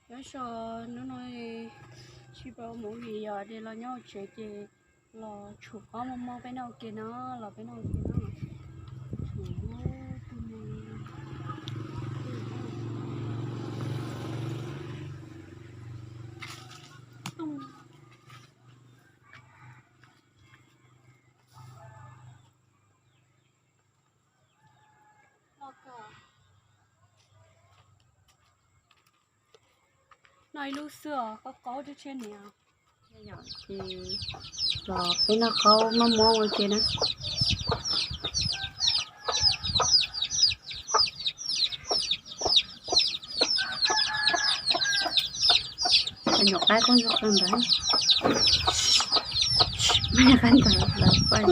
Nyob zoo, hnub no tsis pab movie yom, de los nyob hauv tsev ces los tshuam qaub mov mov peb noj ua ke na, los peb noj ua ke na. Tshuam tus me Noj ib lub xwb os, qaub qaub thiab tshiab niam. Ces los peb noj qaub mov mov ua ke na. Cov nyuam qaib kub ntxhov qeeg ntawd, me nyuam qaib ntawd lawv paj.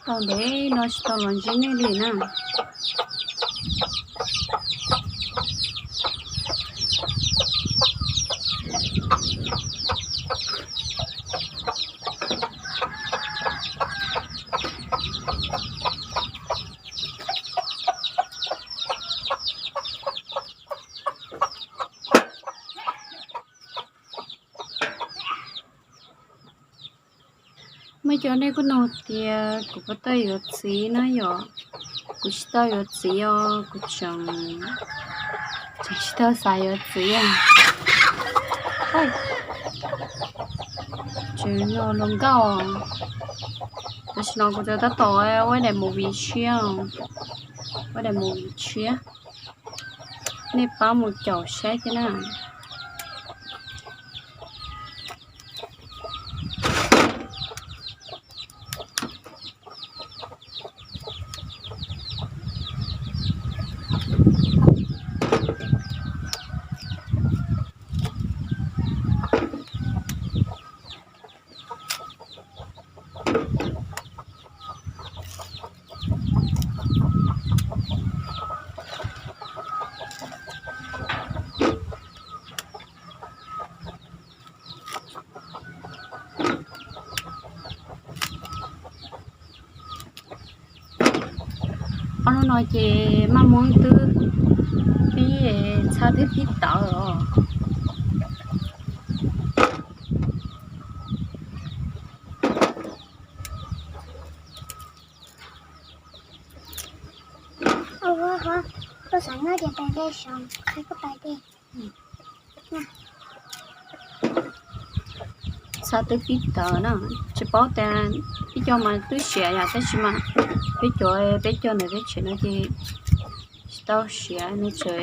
Tau ntev no tsis tau los ntsib nej li na. Muaj cov nej kuj nug tias kuv puas tau yuav txiv na yom. Kuv tsis tau yuav txiv os, kuv tseem, tseem tsis tau xav yuav txiv. Tseem yog hluas nkauj. Tam sim no kuv tab tom ua daim movie tshiab, ua daim movie tshiab, nej pab mus caum saib thiab na. Ob hnub no ces maj muab twb pib, txhab twb pib tawv os. Txhab twb pib tawv na, tsis paub tias peb cov mas twb siav yom, tab sis mas peb cov, peb cov ntawm peb tsev no ces tsis tau siav, nws tseem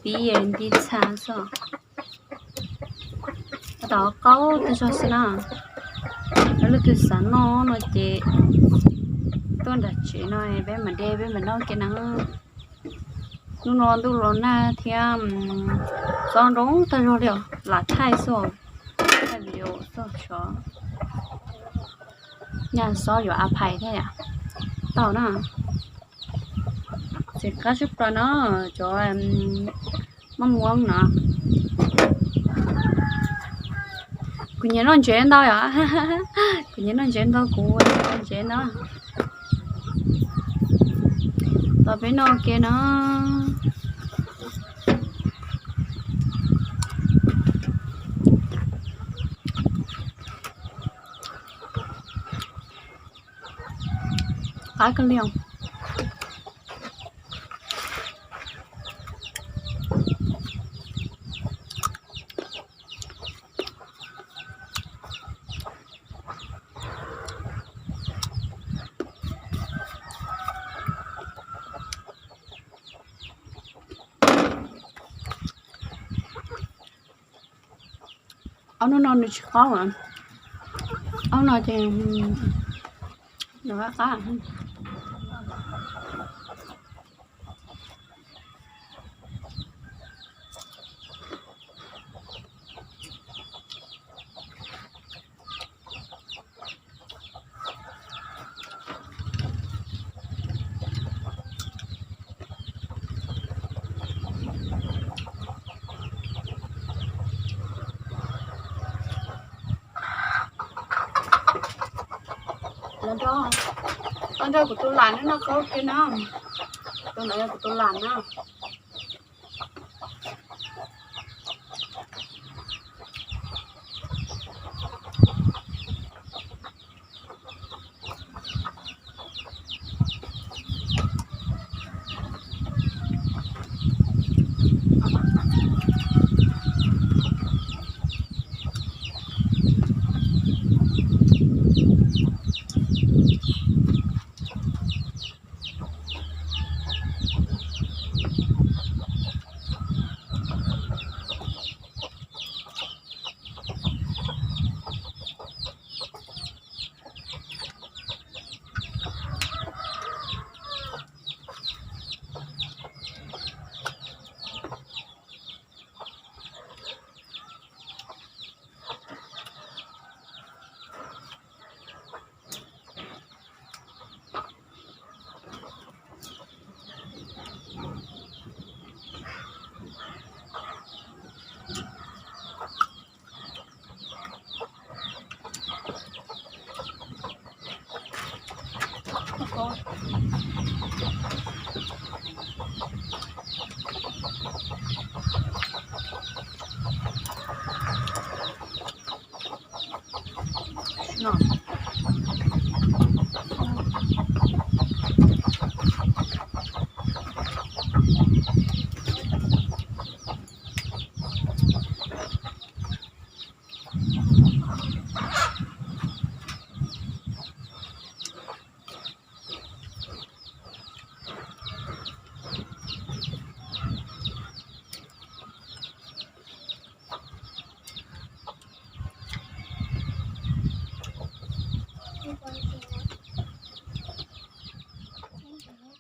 pib nti txhab xwb. Tab tom qaub tag zog xwb na. Yog leej twg xav noj no ces tuaj nram tsev no peb mam de peb mam noj ua ke na. Hnub no ntuj los nag thiab, xob nroo tag zog li os, lam thaij xwb os, thaij video xwb os. Nyaj xob yuav a phais thiab yom. Tau na. Txiv qab tshaj plaws no, cov maj muab no. Kuv nyiam noj ntsev ntau yom. Kuv nyiam noj ntsev ntau, kuv nyiam noj ntsev ntau. Los peb noj ua ke no. Qab kawg li os. Ob hnub no nws tsis qaub, ob hnub no ces nws qab qab. Nrog, koj nrog kuv tus lam noj qhaub kiag na. Tus ntawd yog kuv tus lam na.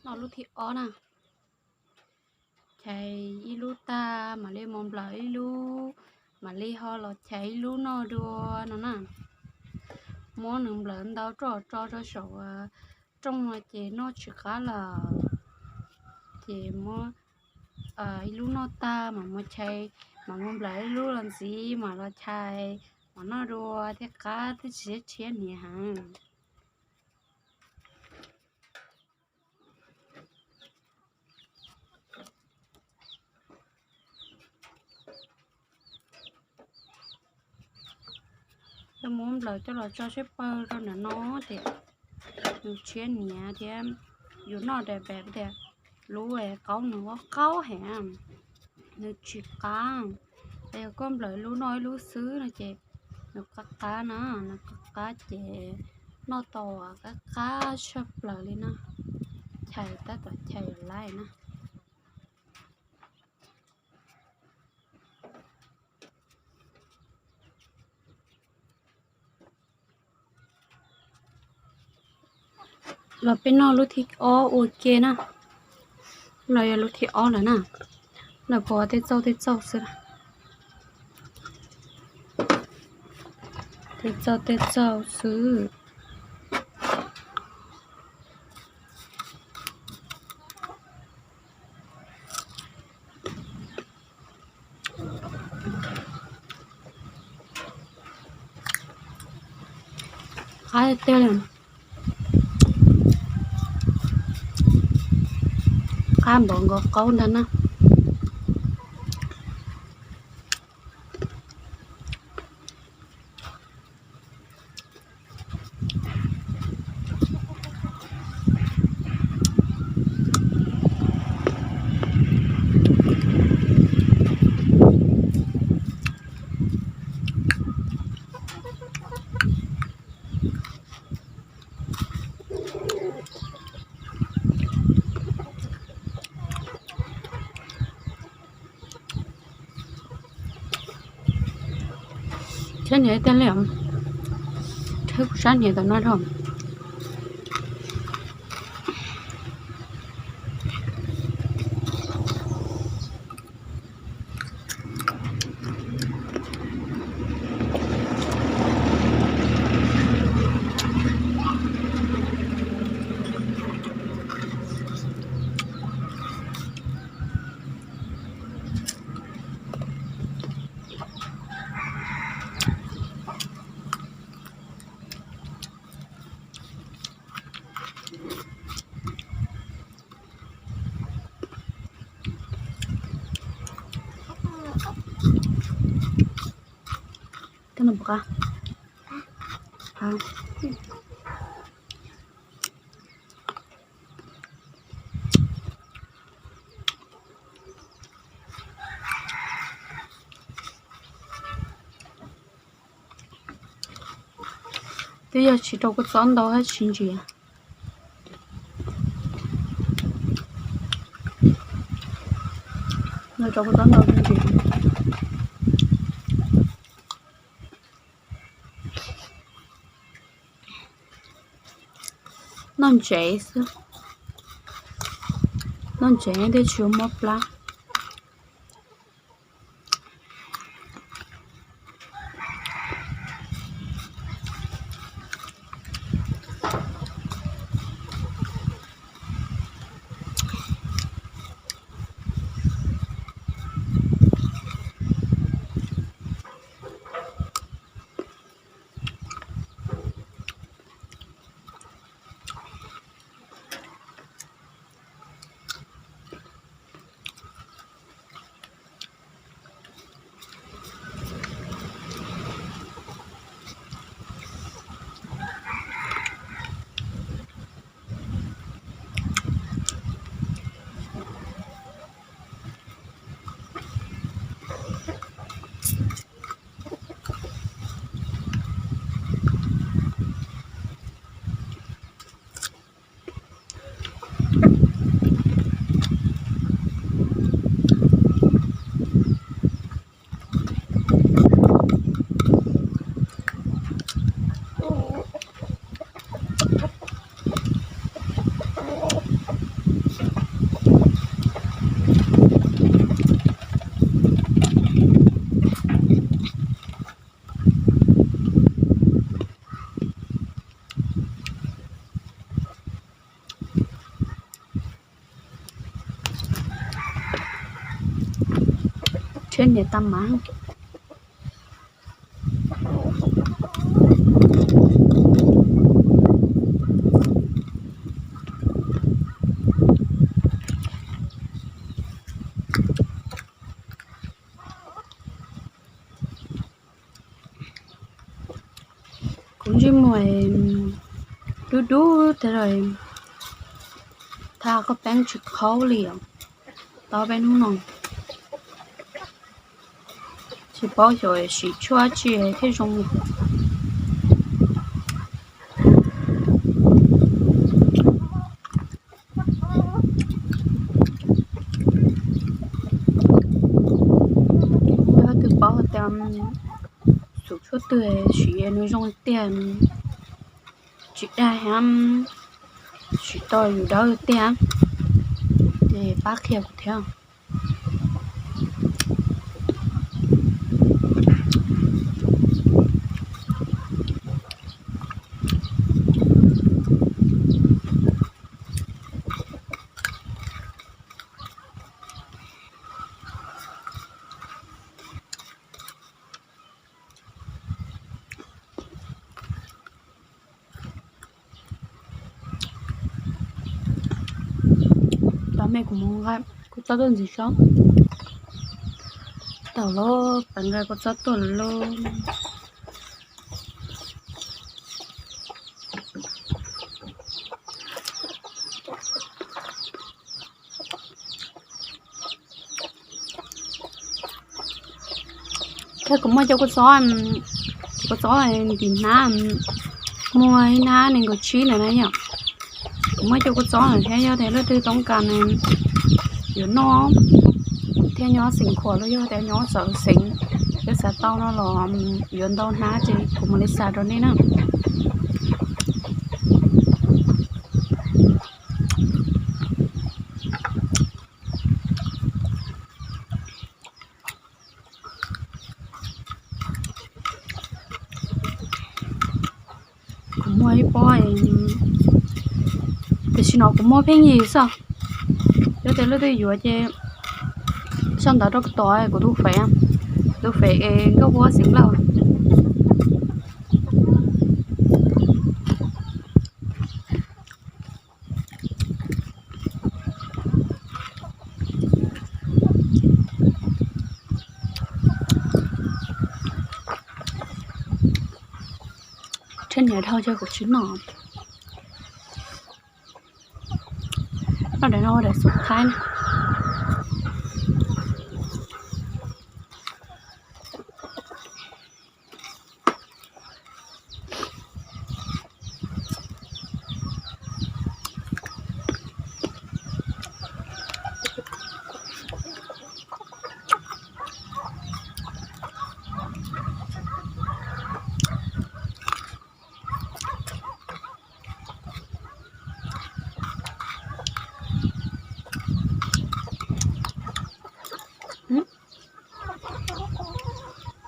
Noj lub thib ob na. Chais ib lub tag mam li mus nplawm ib lub, mam li ho los chais ib lub noj dua no na. Muab nws nplawm ntau roj tso rau saum rooj no ces noj tsis qab lawm. Ces muab ib lub noj tag mam mus chais, mam mus nplawm ib lub los ntxiv mam los chais, mam noj dua thiaj qab thiab tsis rhiab hniav heev. Coj muab nplawm coj los tso siab pawg rau ntawm no ces nws rhiab hniav thiab yus noj dais pem tias lub qaub nws qaub heev, nws tsis qab. Yog koj nplawm lub noj ib lub xwb no ces nws qab qab na, nws qab qab ces noj tau qab qab tshaj plaws li na. Chais tab tom chais laiv na. Los peb noj lub thib ob ua ke na. Los yog lub thib ob lawm na. Los pov tej txauj tej txauj xwb. Tej txauj tej txauj xwb. Qab tiag li. Qab npaum nkaus qaub ntag na. Sab hniav tiag li os. Rhawb kuv sab hniav tom no rau. Twb yog tsis rau kua txob ntau thiab tsis ntsim. Rau kua txob ntau thiab ntsim. Noj ntsev xwb, noj ntsev thiaj tsis ua mob plab. Tsheb niam tab mas. Kuv ntsej muag dub dub tas lawm, thaj koj peeb tsis khaub li os. Tau peb hnub no tsis paub xyov sim tshuaj tsi thiaj zoo. Yog twg paub tias xum tshuaj twg siv nws zoo tiag, tsis dag thiab, siv tau yus dawb tiag, ces pab qhia kuv thiab. Tab me kuv mus nqa kua txob tuaj ntxiv tso. Tau los, pab nqa kua txob tuaj lauj. Thiab kuv muaj cov kua txob, kua txob ntim hnab, muaj ib hnab nees nkaum tsib ntawm na yom. Kuv muaj cov kua txob thiab, yog tias leej twg toob kas yuav noj thiab nyob xeev Khuam los yog tias nyob txawv xeev, yog xav tau no los yuav ntau hnab ces kuv mam li xa rau nej na. Kuv muaj ib pob, tam sim no kuv muaj pheej yig xwb. Yog tias leej twg yuav ces sau ntawv rau kuv tod, kuv tus fev, tus fev es Nkauj Huab Xeev Lauj. Niam dhau ces kuv tsis noj. Noj daim no ua daim xum thaib na.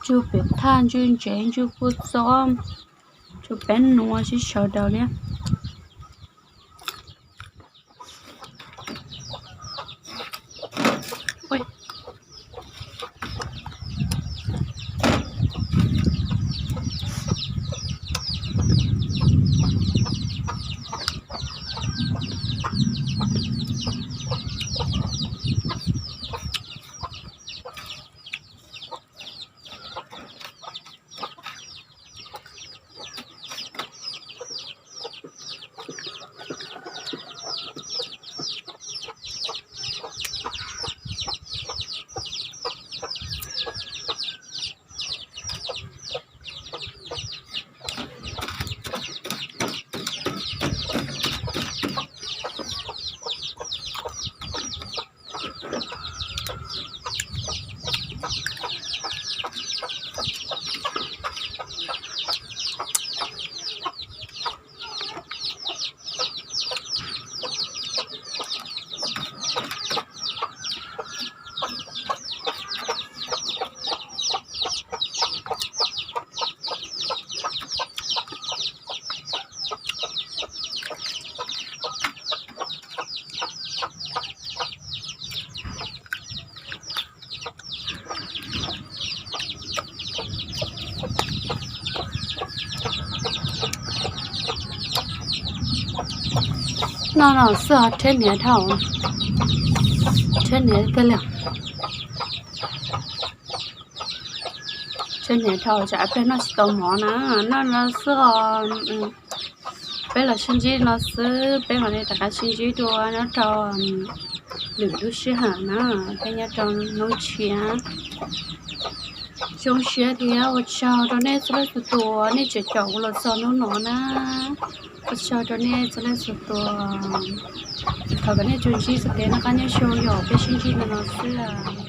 Ntsuj pem thaj, ntsuj ntsev, ntsuj kua txob, ntsuj pem nuav sib sau daus li. Noj no xwb ho rhiab hniav dhau, rhiab hniav tiag li. Rhiab hniav dhau tsam peb noj tsis tau mov na. Noj no xwb ho. Peb los sib ntsib no xwb, peb mam li rov qab sib ntsib dua nyob rau lwm lub sij hawm na, peb nyob rau hnub tshiab. Zoo siab thiab ua tsaug rau nej txhua leej txhua tus nej tseem caum kuv los txog hnub no na. Ua tsaug rau nej txhua leej txhua tus. Thov kom nej tsuas ntsib txoj kev noj qab nyob zoo, yog peb sib ntsib no no xwb.